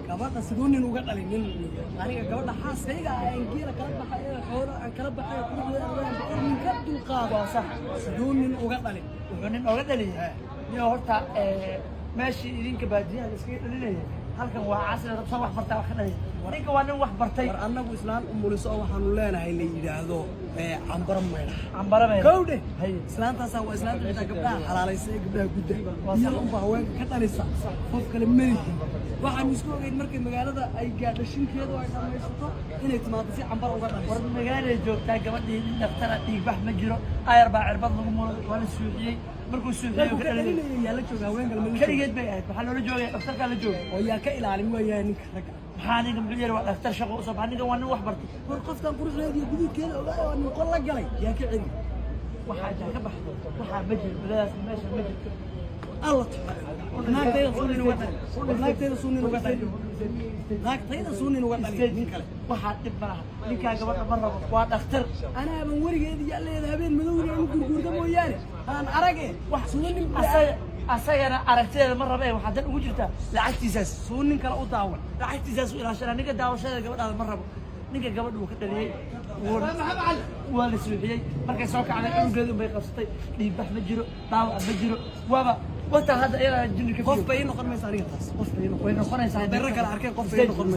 Gabadha siduu nin uga dhalin nin? Aniga gabadha xaaskayga ah aan geela kala baxay ee xoolo aan kala baxay, quruxdeeda aan 100 nin ka dulqaado. Waa sax. Siduu nin uga dhalin? Wuxuu nin oga dhaliyay niyo horta meeshii idinka baadiyaha la iskaga dhalinayay, halkan waa casri. Rabsan wax bartaa wax ka dhaliya. Ninka waa nin wax bartay. War annagu islaan umuliso oo waxaanu leenahay la yidhaahdo Cambaro Maydha. Cambaro Maydha. Kowdhe. Haye. Islaantaasaa waa islaanta xitaa gabdhaha xalaalaysa ee gabdhaha gudda. Waa sax. Iyada unbaa haweenka ka dhalisa, qof kale melihi. Waxaanu isku ogeyn markay magaalada ay gaadho shinkeedu ay dhammaysato inay timaado si Cambaro uga dhaliso. War magaalay joogtaa gabadhii, nin dhaktara, dhiigbax ma jiro, ayar baa cirbad lagu muray, waa la suuxiyey. Markuu suuxiyey Markuu ka ka dhalinayay. dhalinayay yaa la jooga? Haween kale ma la jooga? Keligeed bay ahayd. Waxaa loola joogaya dhaktarkaa la joogay. Oo yaa ka ilaalin waayahay ninka ragga? Maxaa ninka muxuu yiri? Waa dhaktar, shaqo usoo baxa. Ninkan waa nin wax bartay. War qofkan quruxdeeda iyo guduudkeeda ogaay oo nin qol la galay, yaa ka celi? Waxaa jaa ka baxdo, waxaa ma jiro baladaas, meesha ma jirto. Alla, naagtayda suunin uga dhalin, naagtayda suunin uga dhalin, naagtayda suunin uga dhalin nin kale. Waxaa dhib ma laha. Ninkaa gabadha ma rabo, waa dhakhtar. Anaaban weligeed iyo alleeda habeen madowna aanu gurguurda mooyaane aan arage wax suunin. Asagana aragtideeda ma rabe, waxaa dan ugu jirtaa lacagtiisaas. Suunin kale u daawan. Lacagtiisaas u ilaashana. Ninka daawashada gabadhaada ma rabo. Ninka gabadha uu ka dhaliyey, waa la suuxiyey. Markay soo kacday cunugeedu bay qabsatay. Dhiigbax ma jiro, dhaawac ma jiro, waaba wataa hadda iyadaa jinni ka Qof bay ii noqon maysa aniga taas, qof bay ii noqon Way noqonaysaa. Darro kale arkeen, qof bay ii noqon maysa.